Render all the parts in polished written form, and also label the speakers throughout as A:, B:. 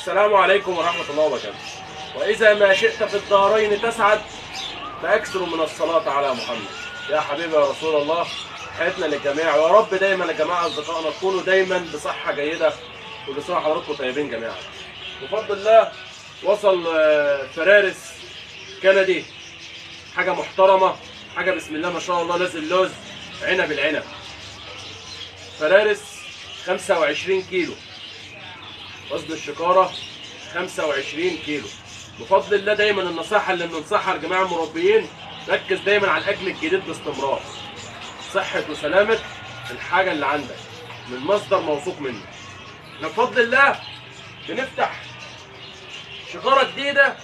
A: السلام عليكم ورحمة الله وبركاته. وإذا ما شئت في الدارين تسعد فأكثر من الصلاة على محمد. يا حبيبي يا رسول الله، حياتنا للجميع، ويا رب دايما يا جماعة أصدقائنا تكونوا دايما بصحة جيدة وبصحة حضراتكم طيبين جميعا. بفضل الله وصل فرارس كندي، حاجة محترمة، حاجة بسم الله ما شاء الله، نازل لوز عنب العنب. فرارس 25 كيلو، وزن الشكارة 25 كيلو. بفضل الله دايما النصيحة اللي بننصحها لجميع المربيين، ركز دايما على الأكل الجديد باستمرار. صحة وسلامة الحاجة اللي عندك من مصدر موثوق منه. احنا بفضل الله بنفتح شكارة جديدة،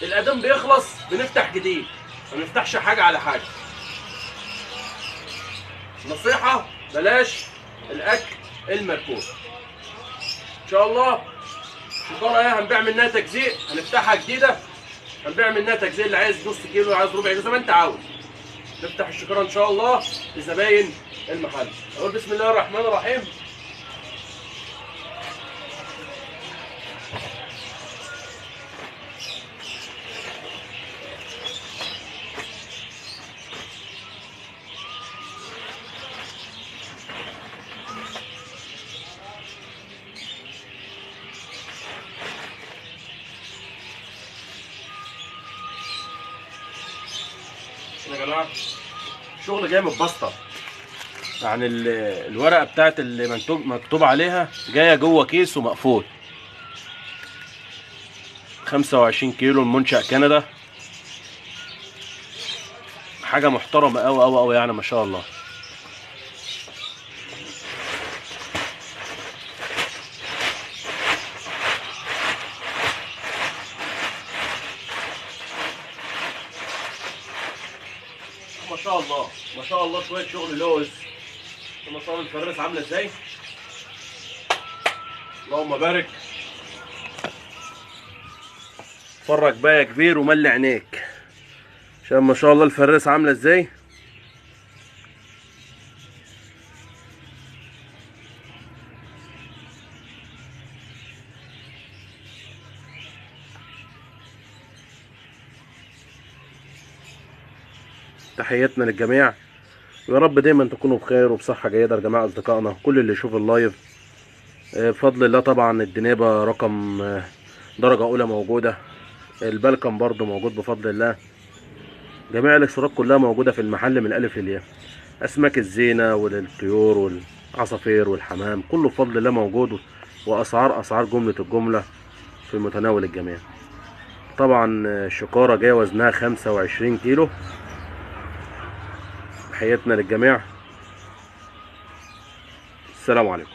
A: القديم بيخلص بنفتح جديد، ما بنفتحش حاجة على حاجة. نصيحة بلاش الأكل المركون. إن شاء الله شكارة ايه هنبيع منها تجزيء، هنفتحها جديدة هنبيع منها تجزيء، اللي عايز نص كيلو عايز ربع كيلو زي ما أنت عاوز. نفتح الشكارة إن شاء الله لزباين المحل. أقول بسم الله الرحمن الرحيم. يا جماعة شغل جاي من البسطه، يعني الورقة بتاعت اللي مكتوب عليها جاية جوه كيس ومقفول. 25 كيلو المنشأ كندا، حاجة محترمه قوي قوي قوي يعني ما شاء الله. ما شاء الله ما شاء الله، شوية شغل لوز. ما شاء الله الفرارس عامله ازاي، اللهم بارك. اتفرج بقى يا كبير وملي عينيك، عشان ما شاء الله الفرارس عامله ازاي. تحياتنا للجميع، ويا رب دايما تكونوا بخير وبصحة جيدة يا جماعة أصدقائنا كل اللي يشوف ال live. بفضل الله طبعا الدنيبة رقم درجة أولى موجودة، البلكم برضو موجود بفضل الله، جميع الاكسسوارات كلها موجودة في المحل من الألف للياء، أسماك الزينة وللطيور والعصافير والحمام كله بفضل الله موجود، وأسعار أسعار جملة الجملة في متناول الجميع. طبعا الشكارة جاية وزنها 25 كيلو. تحياتنا للجميع، السلام عليكم.